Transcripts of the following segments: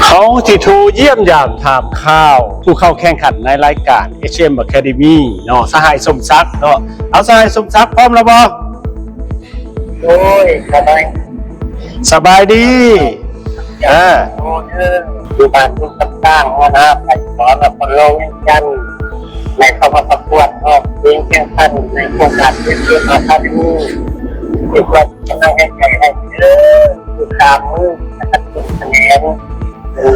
ເຮົາຊິໂທຢ້ຽມຢາມຖາມຂ່າວຜູ້ເຂົ້າແຂ່ງຂັນໃນລາຍການ ເອັດເອັມ Academy ເນາະ ສະຫາຍສົມສັກເນາະ. ເອົາ ສະຫາຍສົມສັກ ພ້ອມແລ້ວບໍ່? ໂອ້ຍ ສະບາຍ ສະບາຍດີ. ເອີ ໂອ້ ເອີ ຢູ່ບ້ານທຸກຕ່າງໆ ຫົວໜ້າໄປສອນນະຄອນຫຼວງວຽງຈັນ ໄດ້ເຂົ້າມາປະກວດຮ້ອງເພງແຂ່ງຂັນໃນໂຄງການ ເອັດເອັມ Academy ທີ່ວ່າກຳລັງໃຫ້ໃຈໃຫ້ເດີ ຕິດຕາມມືກັນທຸກຂະແໜງ ເອີ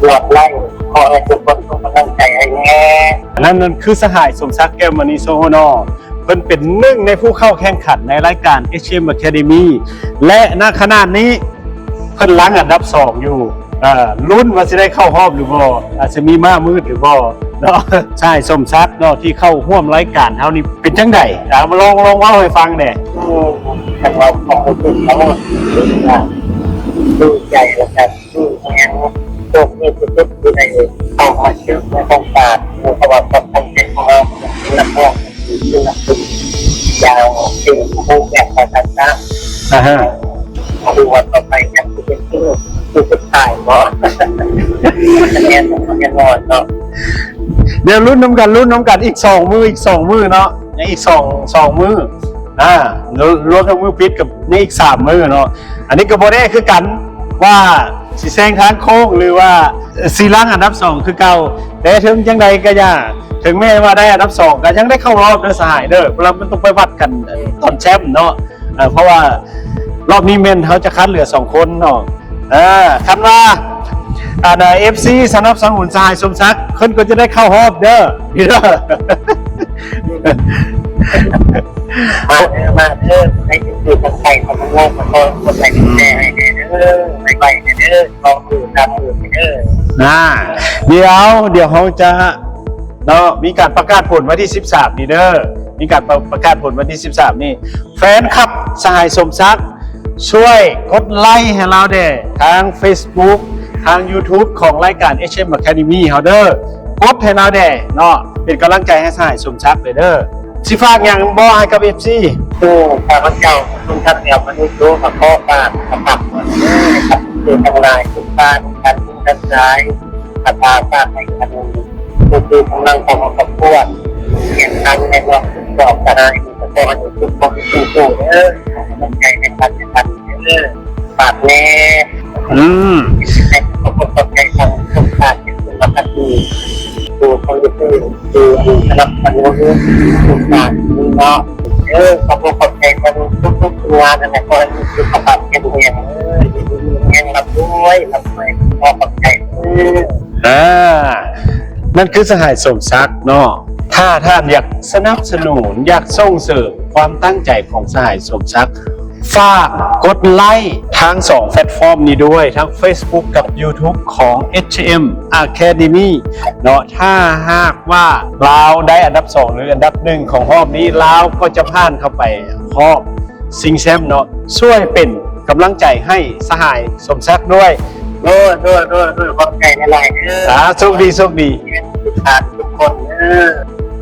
ລອດໄລ່ ຂໍໃຫ້ທຸກຄົນສົ່ງກຳລັງໃຈໃຫ້ແດ່. ອັນນັ້ນ ນັ້ນຄືສະຫາຍສົມສັກ ແກ້ວມະນີ ໂຊໂຮນໍ ເພິ່ນເປັນໜຶ່ງໃນຜູ້ເຂົ້າແຂ່ງຂັນໃນລາຍການ ເອັດເອັມ Academy ແລະ ນະຂະນະນີ້ເພິ່ນລັງອັນດັບສອງຢູ່. ເອີ ລຸ້ນວ່າຊິໄດ້ເຂົ້າຮອບຫຼືບໍ່ ອາດຊິມີມ້າມືດຫຼືບໍ່ເນາະ. ສະຫາຍສົມສັກເນາະ ທີ່ເຂົ້າຮ່ວມລາຍການເຮົານີ້ເປັນຈັ່ງໃດ? ອາ ມາລອງ ລອງເວົ້າໃຫ້ຟັງແດ່. ເອີ ຄັນເວົ້າຄວາມຮູ້ສຶກເນາະ ດີໃຈ ແລ້ວກໍ ຄືແຮງໂຊກດີທີ່ສຸດທີ່ໄດ້ເຂົ້າມາເຈີໃນໂຄງການ ເພາະວ່າຄວາມຕັ້ງໃຈຂອງເຮົາເປັນນັກຮ້ອງ ເປັນສິນລະປິນ ຢ່າງເປັນຮູບແບບຂອງການສ້າງ ອາຮະ ບໍ່ຮູ້ວ່າຕໍ່ໄປຍັງຊິເປັນຄື ຄືສຸດທ້າຍບໍ່ ແນ່ນອນ ແນ່ນອນເນາະ. ດຽວລຸ້ນນຳກັນ ລຸ້ນນຳກັນ ອີກສອງມື້ ອີກສອງມື້ເນາະ ຍັງອີກສອງ ສອງມື້ ອາ ລວມທັງມື້ປິດກັບ ໃນອີກສາມມື້ເນາະ. ອັນນີ້ກໍບໍ່ແນ່ຄືກັນວ່າຊິແຊງທາງໂຄ້ງ ຫຼືວ່າຊິລັງອັນດັບສອງຄືເກົ່າ. ແຕ່ເຖິງຈັ່ງໃດກໍຢ່າ ເຖິງແມ່ນວ່າໄດ້ອັນດັບສອງ ກໍຍັງໄດ້ເຂົ້າຮອບເດີສະຫາຍເດີ ເພາະວ່າມັນຕ້ອງໄປວັດກັນຕອນແຊ້ມເນາະ. ເອີ ເພາະວ່າລອບນີ້ແມ່ນເຮົາຈະຄັດເຫຼືອສອງຄົນເນາະ. ເອີ ຄັນວ່າ ອັນ ເອັຟຊີ ສະໜັບສະໜູນສະຫາຍສົມສັກ ເພິ່ນກໍຈະໄດ້ເຂົ້າຮອບເດີ ມາເດີ ມາເດີ ໃຫ້ຖືກກັນໄປ ຂອບຄຸນ ຂອບຄຸນ ກົດໄລກົດແຊໃຫ້ແດ່ເດີ ໄວໆແດ່ເດີ ສອງມື້ ສາມມື້ເດີ. ນາ ດຽວ ດຽວເຮົາຈະເນາະ ມີການປະກາດຜົນວັນທີສິບສາມນີ້ເດີ ມີການປະ ປະກາດຜົນວັນທີສິບສາມນີ້. ແຟນຄລັບສະຫາຍສົມສັກ ຊ່ວຍກົດໄລໃຫ້ລາວແດ່ ທາງເຟສບຸກ ທາງຢູທູບຂອງລາຍການ ເອັດເອັມ Academy ເຮົາເດີ ກົດໃຫ້ລາວແດ່ເນາະ ເປັນກຳລັງໃຈໃຫ້ສະຫາຍສົມສັກເດີ. ຊິຝາກຫຍັງບໍ່ໃຫ້ກັບ ເອັຟຊີ? ໂອ້ ຂ້າພະເຈົ້າ ຄຸນທັດແອວມະນຸດໂຕ ກໍຂໍຝາກກັບ ເອີ ກັບເອີ ທັງຫຼາຍ ທຸກທ່ານ ທ່ານ ທ່ານຊາຍ ກໍຝາກໃຫ້ກັບ ຜູ້ທີ່ກຳລັງເຂົ້າມາປະກວດແຂ່ງຂັນໃນຮອບສິບສອງ ກໍໄດ້ ກໍຂໍໃຫ້ທຸກຄົນສູ້ໆເດີ ໃຫ້ກຳລັງໃຈໃນການແຂ່ງຂັນເດີ ຝາກແດ່. ອືມ ໃຫ້ຂອບຄຸນຂອບໃຈທາງໂຄງການເປັນຄົນມາຄັດເລືອກ ຜູ້ເຂົາຈະເປັນຜູ້ສະໜັບສະໜູນໂຄງການນີ້ເນາະ. ເອີ ຂອບຄຸນຂອບໃຈທາງທຸກໆງານນັ້ນແຫຼະ ຂໍໃຫ້ມີສຸຂະພາບແຂງແຮງເດີ ຢູ່ດີມີແຮງ ຮ່ຳລວຍ ຮ່ຳລວຍ ຂໍຂອບໃຈເດີ. ອ່າ ນັ້ນຄືສະຫາຍສົມສັກເນາະ. ຖ້າທ່ານຢາກສະໜັບສະໜູນ ຢາກສົ່ງເສີມຄວາມຕັ້ງໃຈຂອງສະຫາຍສົມສັກ ຝາກກົດໄລທາງສອງແພລດຟອມນີ້ດ້ວຍ ທັງເຟສບຸກກັບຢູທູບຂອງ ເອັດເອັມ Academy ເນາະ. ຖ້າຫາກວ່າລາວໄດ້ອັນດັບສອງ ຫຼື ອັນດັບໜຶ່ງຂອງຮອບນີ້ ລາວກໍຈະຜ່ານເຂົ້າໄປຮອບຊິງແຊ້ມເນາະ. ຊ່ວຍເປັນກຳລັງໃຈໃຫ້ສະຫາຍສົມສັກດ້ວຍເດີ. ໂດຍ ໂດຍ ໂດຍ ໂດຍ ຂອບໃຈຫຼາຍໆເດີ. ອ່າ ໂຊກດີ ໂຊກດີ ທຸກທ່ານທຸກຄົນເດີ.